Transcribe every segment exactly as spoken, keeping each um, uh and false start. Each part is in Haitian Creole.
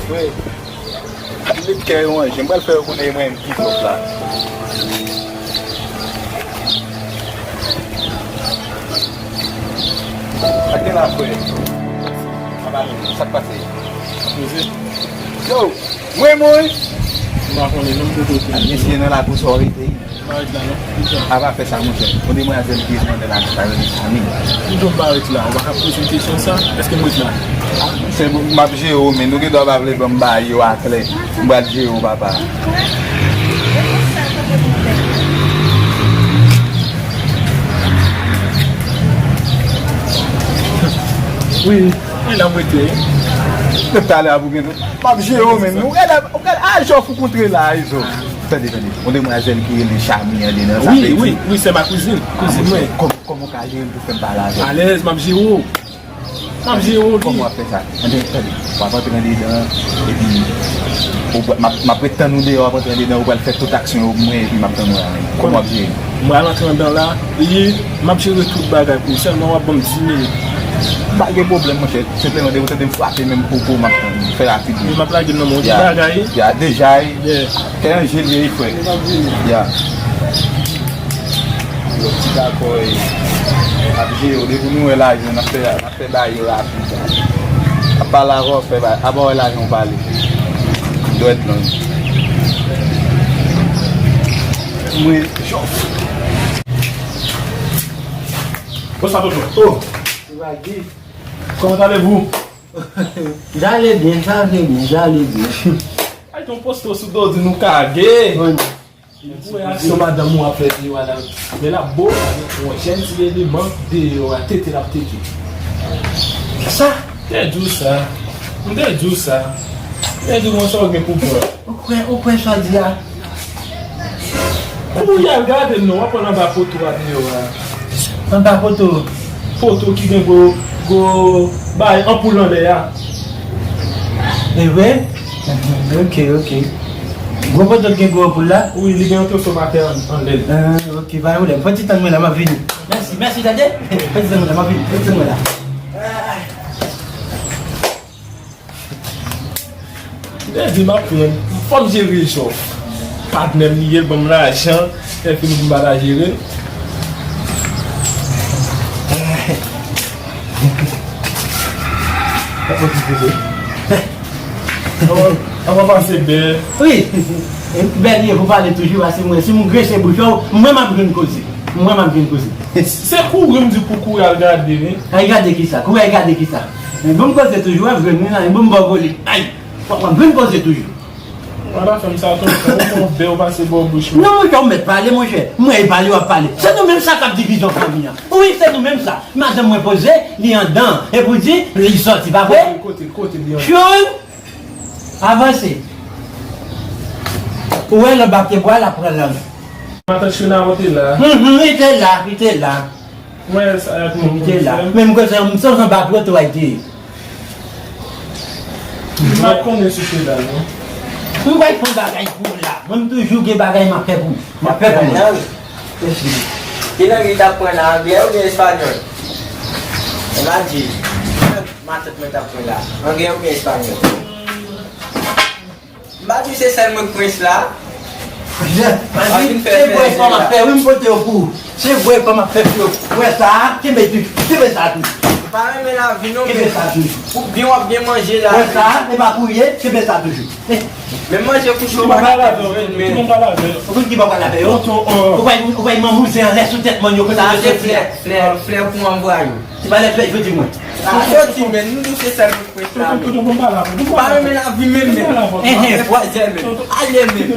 Frè, met kè yo an je, m pral fè yo konnen e mwen menm ki twòp la. Sa k gen la, frè? Sa k pase? Yo, mwen, mwen. M pa konnen non, m te kote. Mesye nan lakou sa w rete. M pa ret la non. Apa fè sa, monchè. Yon demwazèl ki ret nan la sa, yo di Samy. M tou m pa ret la. Ou pa ka poze m kesyon sa? Èske m ret la? Se m ap jere w, men nou gen dwa pa vle ban m bagay yo aklè. M pral jere w, papa. Wi, e la m rete. Depi talè a pou gen, m ap jere w, men nou. Ou gade, ou gade, a, Jòf ou kontre la, Izo. Tande, tande. Yon demwazèl ki rele Chami an dedan sa. Wi, wi, wi, se ma kouzin. Kouzin mwen. Kòm, kòman w ka jere l pou fè m pale avè l? Alèz, m ap jere w. M ap jere w, wi. Kòman w ap fè sa? Tande, tande. W ap antre andedan, epi ou pral, m ap, m ap ret tann ou deyò, w ap antre andedan, ou pral fè tout aksyon yo pou mwen, epi m ap tann ou la menm. Kòman w ap jere l? Mwen al antre anndan la, e m ap jere tout bagay pou ou, sèlman w ap ban m dis minit. Pa gen pwoblèm, monchè. Senpleman, depi w tande m frape menm poko, m ap tann. Fè rapid wi. M ap lage nan men w, ti bagay. Ya, deja, wi. Kè Anjel ye, wi, frè. Ya. Yo, ti dakò, wi. Ap jere w, depi nou wè lajan, n ap fè, n ap fè bagay yo rapid. Ap pale avè w, fè bagay. Apa w wè lajan w pale. Dwèt long. Mwen, Jòf. Bonsoir, tonton. Oh! Kòman allez-vous? J'allais bien, j'allais bien, j'allais bien. Ay, ton posto sou do di nou kage. Bon. Ou wè aksyon madanm ou ap fè deyò a la. Men l ap bo avèk yon jèn ti eleman deyò a, tete l ap tete. Sa? M te di w sa. M te di w sa. M te di w konsa w gen pou pran. Ou kwè, ou kwè sa w di a? Kou w al gade non, w ap wè anba poto a deyò a. Anba poto? Poto ki gen gwo, gwo bay anpoul anlè a. E vre? Ok, ok. Gwo poto ki gen gwo anpoul la? Wi, li gen yon transfòmatè an, anlè l. Ah, ok, pa gen pwoblèm. Fè ti tann mwen la, m ap vini. Mèsi, mèsi, tande. Fè ti tann mwen la, m ap vini. Fè ti tann mwen la. Lè di m ap pran, fò m jere Jòf. Patnè m li ye, l ban m lajan, lè fini pou m pa ta jere l. Anvan, anvan pase bè. Wi. Bè li ye pou pale toujou, paske mwen, si m grese bouch ou, mwen m ap jwenn koze. Mwen m ap jwenn koze. Se kouri m di pou kouri al gade, wi. Ay gade kisa? Kouri ay gade kisa? Bon, m koze toujou, w ap jwenn, wi, bon, m ba w vole. Ay! W ap vin koze toujou. Ou pa ta fè m sa tonton, ou pran bè ou pase bò bouch mwen. Non, monchè, ou mèt pale, monchè. Mwen e pale, w ap pale. Se nou menm sa k ap divize fanmi an. Wi, se nou menm sa. Madanm mwen poze, li anndan. E pou di, li sòti, pa vre? Kote, kote, kote li anndan? Choul! Avanse. Ou wè lè w bake bwa, l ap pran lang. Matant China, ou te la? Mhm, li te la, li te la. Mwen sa ak mwen. Li te la. Men m kwè se yon, se yon bak woto a li te ye. M pa konnen si se la non. M pral fè yon bagay pou ou la. Mwen m toujou gen bagay m ap fè pou ou. M ap fè pou ou. Ki lang li t ap pran la, anglè oubyen espanyòl? Ou pa di. Matant mwen t ap pran la, anglè oubyen espanyòl? M pa di se sèl mwen k prens la. Se vre kòman fè, wi, m pote yo pou ou. Se vre kòman fè pou yo. Wè sa, kenbe tou, kenbe sa tou. M pa renmen lavi non, men ou byen w ap byen manje la. Wè sa, e pa pou ye, kenbe sa toujou. Men manje pou cho pa ka jwenn men. Ou konn ki pa pral avè yo? Ou pa, ou pa manmouze anlè sou tèt mòn yo konn sa se flè, flè, flè pou anvwa yo. Se pa lè flè yo di mwen. Sa soti men, nou tou se sèl. Tonton, tonton, bon, pa la. Ou pa renmen lavi menm, menm. Enhen. Fwazèl menm. Ale menm.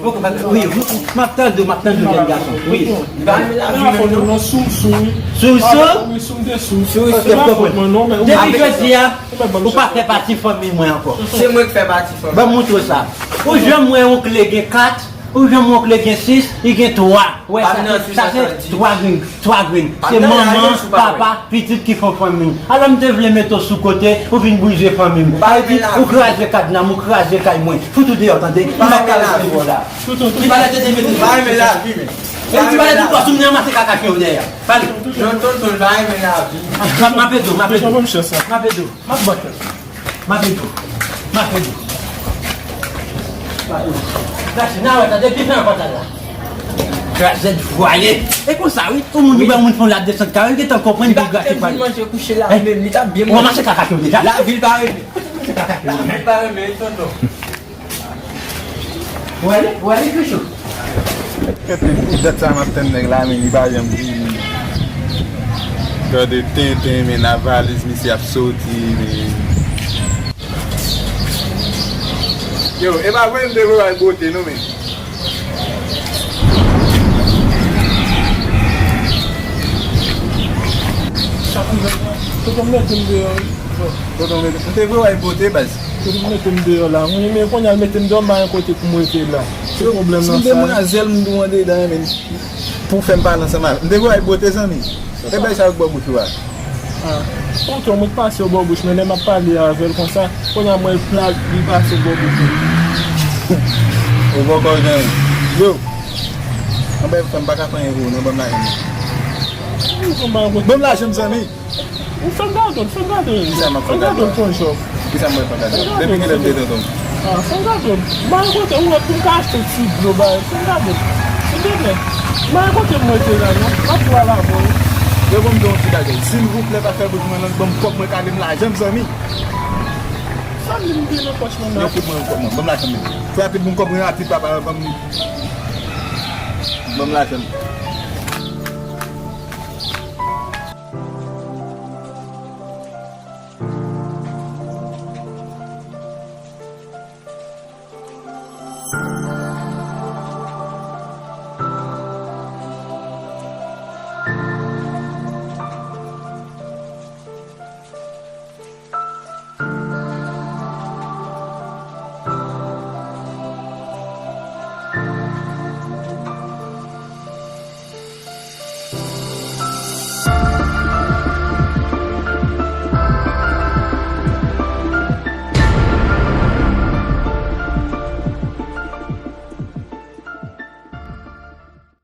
Wi, wi, m ap tande w, m ap tande w, jèn gason. Wi. Ou pa renmen lavi menm, non. Sou, sou, wi. Sou, sou? Wi, sou, m te sou. Sou, sou. Ok, m konprann. Depi jodi a, ou pa fè pati fanmi mwen ankò. Se mwen k fè pati fanmi. Ban m montre w sa. Ou janm wè yon kle gen kat? Ou janm wè yon kle gen sis, li gen twa. Wè sa, sa se twa grenn, twa grenn. Se manman, papa, pitit ki fè fanmi w. Alò m te vle mete w sou kote, ou vin brize fanmi m. Ou kraze kadna m, ou kraze kay mwen. Fout ou deyò, tande? M ap kale sou ou la. Li pa lè tete mete. Li pa lè tout pòs ou m ranmase kaka chen w dèyè. Pale. Non, tonton, li pa renmen lavi. M ap ede w, m ap ede w. M ap ede w. M ap bat. M ap ede w. Mache di. Mache, n a wè sa, depi nan pòtay la. Krazèt vwaye. E konsa, wi, yon moun ki bay yon moun fè yon ladesant kare, l gentan konprann li grate pa li. Manje kouche la, men li t ap byen manje. Ou ranmase kaka yo deja? Lavil pa renmen. Lavil pa renmen, tonton. Ou ale, ou ale, Kricho. Kèt, tout dat sa m ap tann nèg la, men li pa janm vini. Gade tenten, men nan valiz misye ap soti, men. Yo, e pa vre m te voye al bote non, men. Sa konn fè mwen. Tonton mete m deyò, wi. Tonton mete, m te voye al bote, baz. Tonton mete m deyò la. Wi, men kounye a l mete m deyò, m pa gen kote pou m rete la. Se pwoblèm nan sa. Si m te demwazèl, m te andedan, men pou fè m pale ansanm avè l. M te voye al bote, zanmi. E bay sa yo k bò bouch ou a. Ah. Tonton, mwen k pase yo bò bouch, men lè m ap pale avè l konsa, kounye a m wè l plat, li pase bò bouch mwen. Ou poko gen. Yo. Anben, fè m pa ka fè anyen pou ou, non, ban m lajan m. Ou konn ba yon kote. Ban m lajan m, zanmi. Ou fè m gade w, fè m gade w. Kisa m ap fè gade w? Fè m gade w, Tonton. Kisa m ap fè gade w? Depi kilè m te tonton? Ah, fè m gade w. Ba yon kote, ou wè pou m ka achte ti dlo, ba, fè m gade w. Silvouplè. Ba yon kote mwen te la, non. M ap pral avè w. Yo, ban m di yon ti bagay. Silvouplè, pa fè bouch mwen lang, ban m kòb mwen, kale m lajan m, zanmi. Sa m di m gen nan pòch mwen nan. Yo, fout mwen yon kòb mwen. Ban m lajan m. Fè rapid pou m kòb mwen rapid, papa, ban m. Ban m lajan m.